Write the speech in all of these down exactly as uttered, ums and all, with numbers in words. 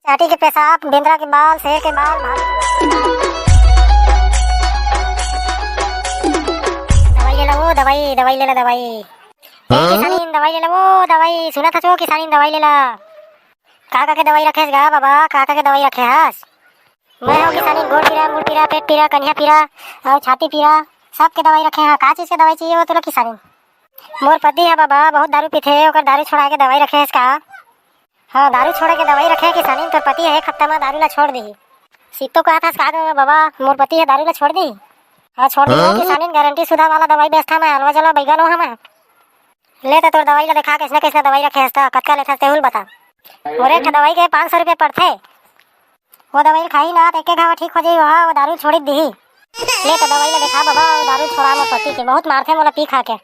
चाटी के पेशाब, बेंदरा के बाल, शेर के बाल, भालू के बाल। दवाई ले ला वो, दवाई, दवाई ले ला, दवाई। ए, किसानी, दवाई ले ला वो, दवाई। सुनत हस वो, किसानी, दवाई ले ला। का का के दवाई रखे हस गा बाबा, का का के दवाई रखे हस? मैं हो किसानी, गोड़ पीरा, मुड़ पीरा, पेट पीरा, कनिहा पीरा, अउ छाती पीरा, सब के दवाई रखे हंव। का चीज के दवाई चाहिए वो तोला किसानी? मोर पति ह बाबा बहुत दारू पीथे, ओकर दारू छोड़ाए के दवाई रखे हस का? हाँ, दारू छोड़े के दवाई रखे किसानी, तोर पति ह एक हफ्ता म दारू ला छोड़ दिही। सीतो कहत हस का गा बाबा, मोर पति ह दारू ला छोड़ दिही? हाँ, छोड़ दिही। हाँ? किसानी, गारंटी सुधा वाला दवाई बेचथंव मैं, अलवा जलवा बैगन हो हमें। ले त तोर दवाई ला देखा, कइसने कइसने दवाई रखे हस त, कतका लेथस तेहू ल बता। मोर एक ठा दवाई के पाँच सौ रुपया पड़थे। वो दवाई ल खाही ना त एके घाव ठीक हो जाही, ओहा वो दारू छोड़ी दिही। ले त दवाई ला देखा बाबा, वो दारू छोड़ा मोर पति के, बहुत मारथे मोला पी खा के।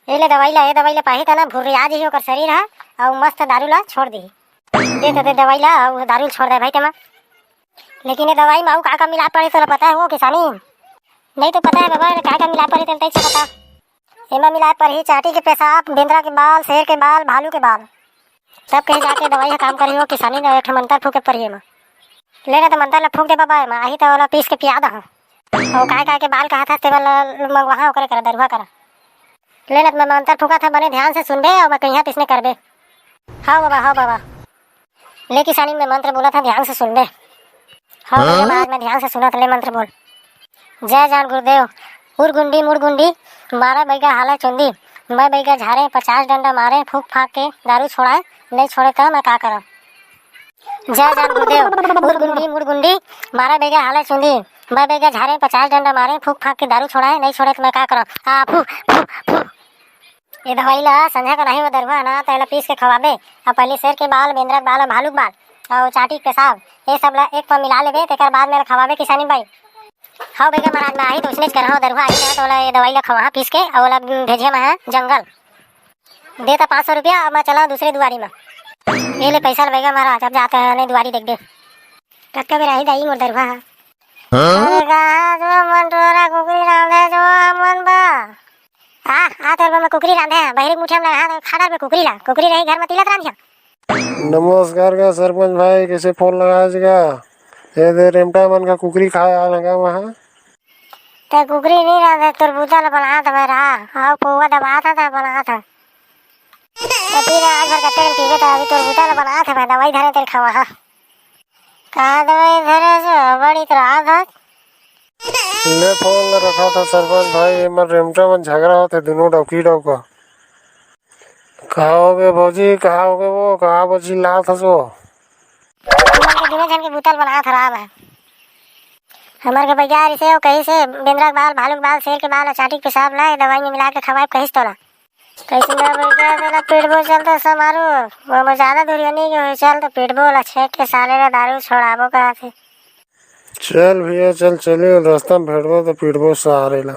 ए ले दवाई ला, ए दवाई ला पाही त ना भुर्रिया जही ओकर शरीर ह, अउ मस्त दारू ला छोड़ दिही। दे त दे दवाई ला, अउ दारू ल छोड़ दे भाई तेमा। लेकिन ये दवाई म अउ का का मिलाए पड़ही तोला पता हे वो किसानी? नहीं तो पता हे बाबा, का का मिलाए पड़ही तेला तइसे बता। एमा मिलाए पड़ही चाटी के पेशाब, बेंदरा के बाल, शेर के बाल, भालू के बाल। तब कहीं जाके दवाई ह काम करही वो किसानी, ने एक ठो मंतर फूके पड़ही एमा। ले ना त मंतर ला फूक दे बाबा एमा, आही त ओला पीस के पिया दहा। अउ काय काय के बाल कहत हस तेमा ल-, मंगवाहा ओकरे करा, दरुहा करा। ले ना त मैं मंतर फूकत हंव, बने ध्यान से सुनबे अउ मैं कहिहां तइसने करबे। हव बाबा, हव बाबा। ले किसानी, मैं मंत्र बोलत हंव, ध्यान से सुनबे। हव भैया महाराज, मैं ध्यान से सुनत हंव, ले मंत्र बोल। जय जान गुरुदेव। उर गुंडी, मुड़ गुंडी, मारे बैगा हाले चुंदी। मैं बैगा झारे पचास डंडा मारे, फूक फाक के दारू छोड़ाए, नहीं छोड़े त मैं का करंव? जय जान गुरुदेव। उर गुंडी, मुड़ गुंडी, मारे बैगा हाले चुंदी। मैं बैगा झारे पचास डंडा मारे, फूक फाक के दारू छोड़ाए, नहीं छोड़े त मैं का करंव? आ, फू, फू, फू। ये दवाई ला संझा के नहीं वो दरुहा ना, त एला पीस के खवाबे। अब पहली शेर के बाल, बेंदरा के बाल, भालू के बाल, अउ चाटी के पेशाब, ये सब ला एक पा मिला लेबे, तेकर बाद में एला खवाबे किसानी भाई। हव भैया महाराज, मैं आही त उसनेच करहा, दरुहा आही ना, त ओला ये दवाई ला खवाहा पीस के, अउ ओला भेजिहा मैं जंगल। दे त पाँच सौ रुपया, अब मैं चला दूसरे दुआरी में। ये ले पैसा ले भैया महाराज, अब जात हंव, नहीं दुआरी देखबे। कतका बेर आही दाई मोर दरुहा ह। अरे कहाँ जो मन टोरा कुकरी रांधे जो मन बा। आ, आ तोर बर मैं कुकरी रांधे हंव, बहिरी के मुठिया में लगा, हाथ खा डारबे कुकरी ला, कुकरी रही घर में तिलत रांधिया। नमस्कार गा सरपंच भाई, कइसे फोन लगाय हस गा? ए दे रेमटा मन का कुकरी खाए आय हंव गा वहाँ। ते कुकरी नहीं रांधे, तोर बुता ला बनात हंव मैं रा, अउ पौवा दबात हंव, ते बनात हंव। ते पी ना, आज भर कत्ते दिन पीबे, ते अभी तोर बुता ला बनात हंव मैं, दवाई धरे तेल खावा, हाँ। का दवाई धरे हस, बड़ी इतरात हस। ले फोन ल रखत हंव सरपंच भाई, एमन रेमटा मन झगरा होत हे, दुनों डौकी डौका। का होगे भौजी, का होगे वो, का बची लात हस वो? हमर के दुनों झन के बुता ल बनात हंव रा मैं। हमर के बइगा रिसे, वो कहिसे, बेंदरा के बाल, भालू के बाल, शेर के बाल अउ चाटी के पेशाब ला, ये दवाई में मिला के खवाए कहिस तोला। कइसे ना बइगा, तेला पीटबो चल त समारू, वो मैं ज्यादा दूरिया नहीं गए, चल त पीटबो ला, छेक के साले ला दारू छोड़ाबो कहत हे। चल भैया, चल, चले, रस्ता में भेटबो त पीटबो सारे ला।